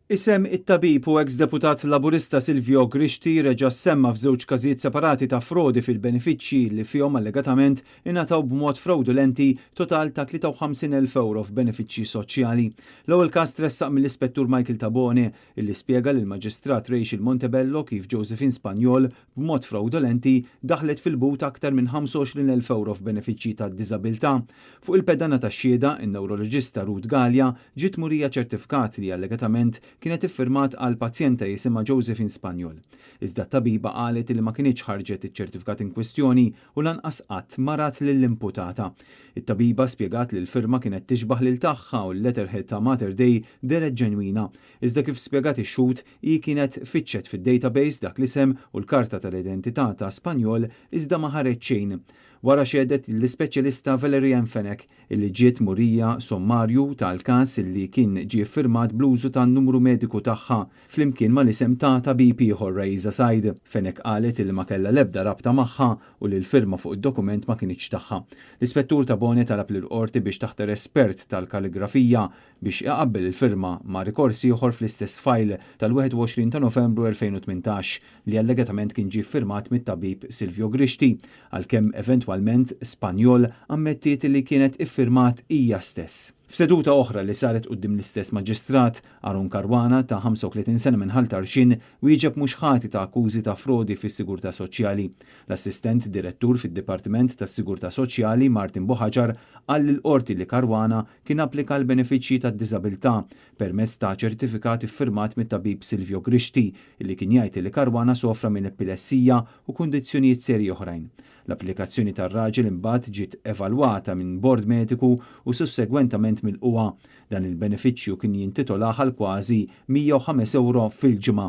Isem it-tabib u eks deputat Laburista Silvio Grixti reġa' ssemma f'żewġ każijiet separati ta' frodi fil-benefiċċji li fihom allegatament ingħataw b'mod frawdulenti total ta' 53,000 ewro f'benefiċċji soċjali. L-ewwel każ tressaq mill-Ispettur Michael Tabone illi spjega lill-Maġistrat Rachel Montebello kif Josephine Spagnol b'mod frawdolenti daħlet fil-but aktar minn 25,000 ewro f'benefiċċji ta' diżabilità. Fuq il-pedana tax-xhieda, in-newroloġista Ruth Galea ġiet murija ċertifkat li allegatament kienet iffirmat għal pazjenta jisimha Josephine Spagnol. Iżda t-tabiba qalet li ma kinitx ħarġet iċ-ċertifikat inkwistjoni u lanqas qatt ma rat lill-imputata. It-tabiba spjegat li l-firma kienet tixbah lil tagħha u l-letterhead ta' Mater Dei dehret ġenwina. Iżda kif spjegat ix-xhud, hi kienet fittxet fid-database dak l-isem u l-karta tal-identità ta' Spagnol iżda ma ħareġ xejn. Wara xehdet l-ispeċjalista Valerie Ann Fenech, illi ġiet murija sommarju tal-każ illi kien ġie ffirmat bl-użu tan-numru mediku tagħha flimkien mal-isem ta' tabib ieħor Raisa Said. Fenech qalet illi ma kellha l-ebda rabta magħha u li l-firma fuq id-dokument ma kinitx tagħha. L-Ispettur Tabone talab lill-Qorti biex taħtar espert tal-kaligrafija biex iqabbel il-firma ma' rikors ieħor fl-istess fajl tal-21 ta' Novembru 2018 li allegatament kien ġie ffirmat mit-tabib Silvio Grixti, għalkemm eventwalment Spagnol ammettiet li kienet iffirmat hija stess. F'seduta oħra li saret quddiem l-istess Maġistrat, Aaron Caruana ta' 35 sena minn Ħal Tarxien wieġeb mhux ħati ta' akkużi ta' frodi fis-sigurtà soċjali. L-Assistent Direttur fid-Dipartiment tas-Sigurtà Soċjali Martin Buhaġar qal lill-Qorti li Caruana kien applika l-benefiċċji tad-diżabilità permezz ta' ċertifikat iffirmat mit-tabib Silvio Grixti li kien jgħid li Caruana sofra minn epilessija u kundizzjonijiet serji oħrajn. L-applikazzjoni tar-raġel imbagħad ġiet evalwata minn bord mediku u sussegwentament milqugħa. Dan il-benefiċċju kien jintitolah għal kważi 105 ewro fil-ġimgħa.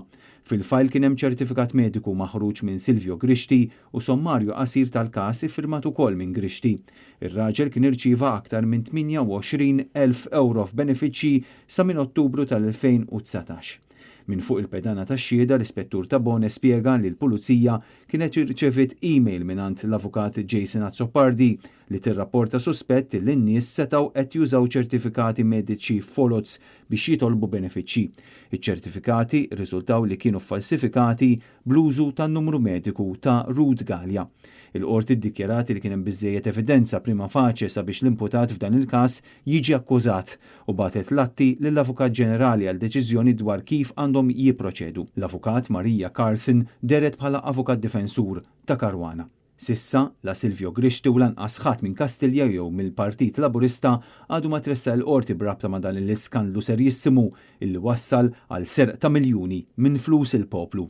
Fil-fajl kien hemm ċertifikat mediku maħruġ minn Silvio Grixti u sommarju qasir tal-każ iffirmat ukoll minn Grixti. Ir-raġel kien irċieva aktar minn 28,000 ewro f'benefiċċji sa minn Ottubru tal-2019. Minn fuq il-pedana tax-xhieda, l-Ispettur Tabone spjega li l-Pulizija kienet irċeviet email mingħand l-Avukat Jason Azzopardi li tirrapporta suspett li n-nies setgħu qed jużaw ċertifikati mediċi foloz biex jitolbu benefiċċji. Iċ-ċertifikati rriżultaw li kienu ffalsifikati bl-użu tan-numru mediku ta' Ruth Galea. Il-Qorti ddikjarat li kien hemm biżżejjed evidenza prima facie sabiex l-imputat f'dan il-każ jiġi akkużat u bagħtet l-atti lill-Avukat Ġenerali għal deċiżjoni dwar kif għandhom jipproċedu. L-Avukat Maria Carlson dehret bħala avukat difensur ta' Caruana. S'issa, la Silvio Grixti u lanqas ħadd minn Kastilja jew mill-Partit Laburista għadu ma tressaq il-Qorti b'rabta ma' dan l-iskandlu serjissimu illi wassal għal serq ta' miljuni minn flus il-poplu.